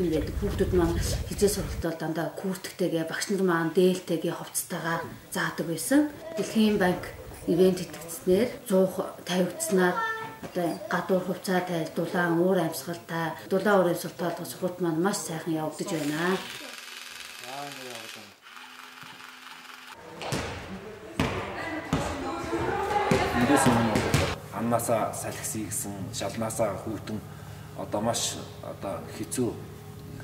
хүйтэн байдаг. Хүүхдүүд маань хизээ сургалтад дандаа куртиктэйгээ, багш нар маань дээлтэйгээ, хувцастайгаа заадаг байсан. Дэлхийн банк ивент итгэцнээр 100 тавигдсанаар одоо гадуур хувцаа тайл, дулаан уур амьсгалтай, дулаан уур амьсгалтай болгох сургалт маань маш сайхан явагдаж байна. Эндээс өмнө амнаасаа салхи гэсэн шалнаасаа хүйтэн одоо маш одоо хэцүү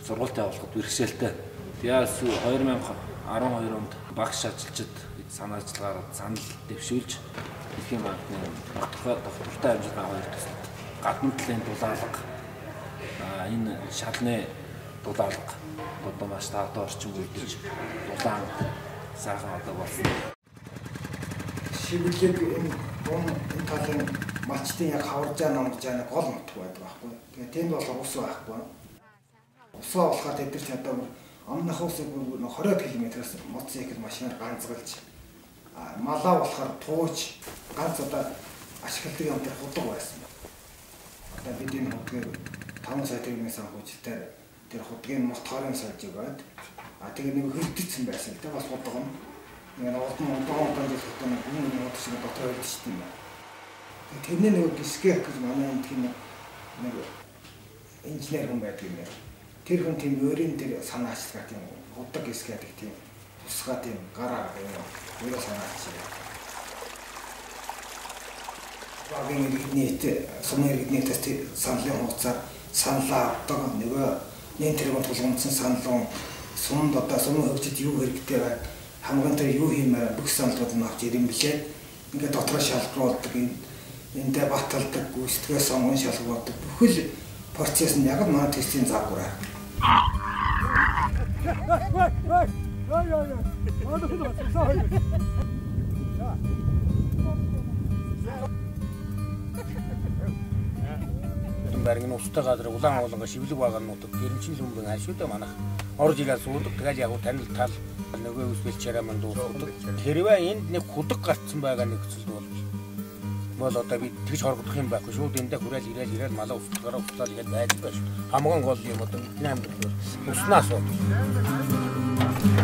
сургалт явуулахад бэрхшээлтэй. Тэгээд 2012 онд багш ажилчид санаа ажиллагаар санал дэвшүүлж Дэлхийн банкны доктортой амжилттай хоёр төсөлд гадна талын дулаалга, энэ шалны дулаалга одоо маш таатай орчин бүрдэж дулаан сайхан одоо болсон. Шивлэг энэ энэ талын малчдын яг хаваржаа намжаа нэг гол нутг байдаг байхгүй. Тэгээ тэнд болохоор ус байхгүй. Усаа болохоор тэд нар ч одоо амнах усыг 20 км-ээс мотоцикл машинаар ганцгалж, малаа болохоор тууж ганц одоо ашигладаг юм дээр худаг байсан. Одоо бид энэ худгийг 5 сая төгрөгийн санхүүжилтээр тэр худгийн мотхорын сольж өгөөд, тэгээ нэг хөлдсөн байсан л да бас худаг нь. Нэг удаан жил худаг нэг хүн нэг шиг дотор хөлдсөн юм байна. Тэрний нэг гисгэх гэж манай энд тийм нэг инженер хүн байдаг юм байна. Тэр хүн тийм өөрийн тэр санаачлага тийм худаг гисгээдэг тийм тусгай тийм гар арга юм өөрөө санаачлаа. Багийн иргэдний сумын иргэдний тест саналын хуудасаар саналаа авдаг. Нөгөө нэг тэргүүн тулгамдсан саналын сумд одоо сумын хөгжид юу хэрэгтэй бай, хамгаан тэр юу хиймээр бүх саналууд нь авч ирэн билээ. Ингээд дотроо шалгаруулдаг, эндээ баталдаг, гүйцэтгэх сонгон шалгаруулдаг бүхэл процесс нь яг манай тестийн загвар. Барин устай газар улаан ууланга шивлэг байгаа нутаг гэрэмчин лүмбэн хашуудаа манах орж ирээд суудаг. Тэгэл яг танил тал нөгөө ус бэлчээрээ манд дуусгадаг. Хэрвээ энд нэг худаг гарцсан байгаа нөхцөлд бол одоо бид тэгж хоргодох юм байхгүй. Шууд эндээ хүрээл ирээл малаа устгаараа услаад ирээл байдаг байж. Хамгийн гол юм одоо бидний амьдрал бол уснаас асуудал.